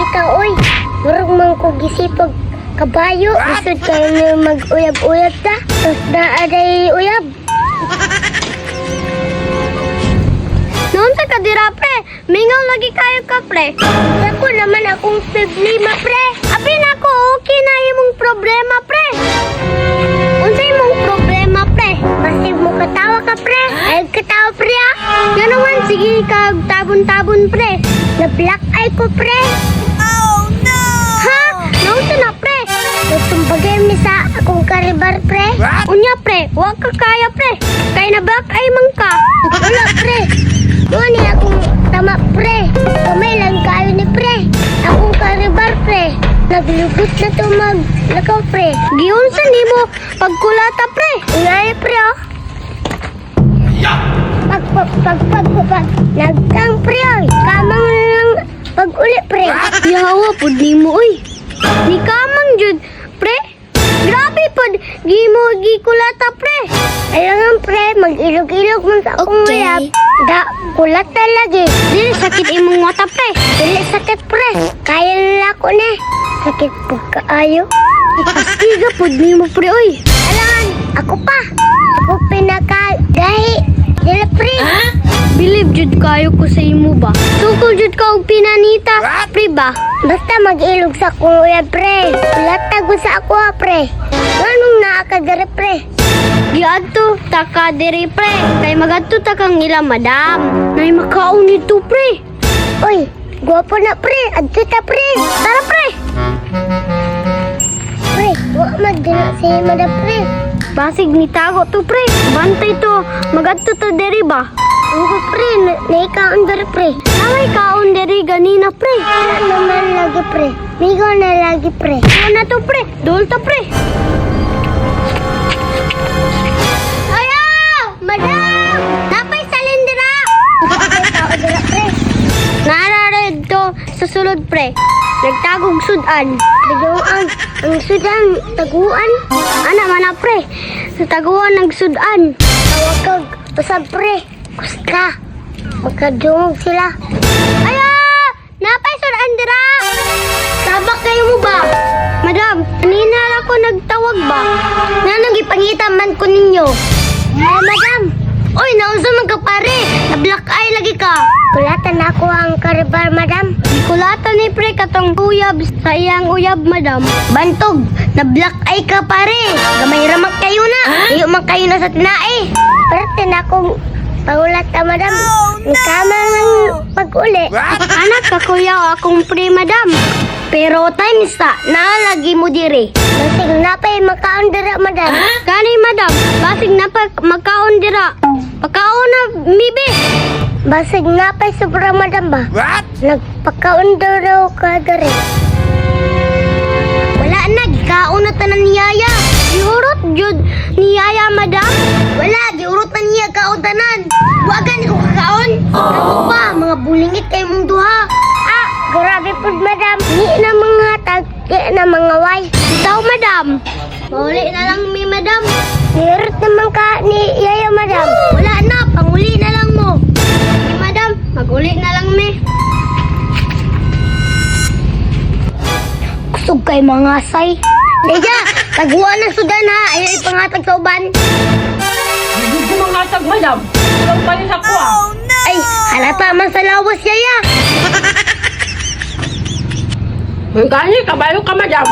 Panita oy. Murag man ko gisipag kabayo. Lisod kayo na mag-uyab-uyab ta. Tapos na aday uyab. Noon sa kadira, pre. Mingaw lagi kayo ka, pre. Dako naman akong problema, pre. Abi nako, okay na imong problema, pre. Unsa imong problema, pre? Basig mo katawa ka, pre. Ay, katawa, pre, ah. Nga naman, sige kag tabon-tabon, pre. Na-black eye ko, pre. Ha? Naunsa na, pre? Nagtumbagay mi sa akong karibar, pre. Unya, pre, wa ka kaya, pre. Kay na black eye man ka. Wala, pre. Doon ni akong tama, pre. Kamay lang kayo ni pre. Akong karibar, pre. Naglugot na to maglakaw, pre. Giunsa nimo pagkulata, pre? Ingay, pre, oh. Pag, pag, pag, pag, pag, pag. Nagkang, pre, oy. Kamang lang pag uli, pre. Yawa pud nimo oy. Ni kamang jud, pre. Grabe pud gimo gikulata, pre. Alam pre, mag-ilog-ilog man sa akong uyab. Da, kulat na lagi. Dili sakit imong mata, pre. Dili sakit, pre. Kaya na ko ni. Sakit po kaayo. Astiga pud nimo, pre, oy. Alangan, ako pa. Ako pinakagahi. Dili, pre. Bilib jud kayo ko sa imo ba. Sukol jud ka og pinanita, pre ba? Basta mag-ilog sa akong uyab, pre. Kulat na gud sa ako, ah, pre. Anong naakadere, pre? Giadto ta ka diri, pre. Kay magadto ta kang ila madam. Nay makaon nito, pre. Uy, gwapo na, pre. Adto ta, pre. Tara, pre. Pre, wa magdina si madam, pre. Basig ni tago to, pre. Bantay to. Magadto ta diri ba? Ako, pre, naikaon dere, pre. Naway kaon diri ganina, pre. Wala naman lagi, pre. Migo na lagi, pre. Ano na to, pre? Dol to, pre. Ayaw! Madam! Napay salindira! Tao dere, pre. Narared to sa sulod, pre. Nagtagog sudan. Bigawaan, ang sudan, taguan. Ana man na, pre. Sa taguan nagsudan. Tawag kag, usab, pre. Kusta. Magkadungog sila. Ayaw! Napay sudan dira! Tabak kayo mo ba? Madam, kanina ra ko nagtawag ba? Nanong ipangita man ko ninyo? Ay, madam. Oy, naunsa man ka pare. Na black eye lagi ka. Kulatan ako ang karibar, madam. Gikulatan ni pre katong uyab sa iyang uyab, madam. Bantog, na black eye ka pare. Gamay ramak kayo na. Iyo man kayo na sa tinae. Parte na akong pangulat ta, madam. Oh, no! Kama ng pag-uli. Anak ka kuya akong pre, madam. Pero times ta, naalagi mo dire. Basig na pa'y makaon dira, madam. Gani, madam, basig na pa magkaon dira. Pagkaon na mibi. Basig na pa'y sobra, madam ba? Nagpakaon daw daw ka diri. Wala na, gikaon na tanan ni Yaya. Giurot jud ni Yaya, madam. Wala, giurot na niya kaon tanan. Wagan ko kakaon. Ako pa, mga bulingit kay mong duha. Ah, grabe pud madam. Ni na mga tag, di na mga way. Itaw, madam. Pauli na lang mi, madam. Nirot naman ka ni Yaya, madam. Wala na, panguli na lang mo. Sige, madam, maguli na lang mi. Kusog kay mga say. Leja, taguan ng sudan ha. Ayaw ipangatag sa uban. Hindi ko mangatag, madam. Kulang pa rin ako ah. Ay, halata man sa lawas, Yaya. May gani, kabayo ka, madam.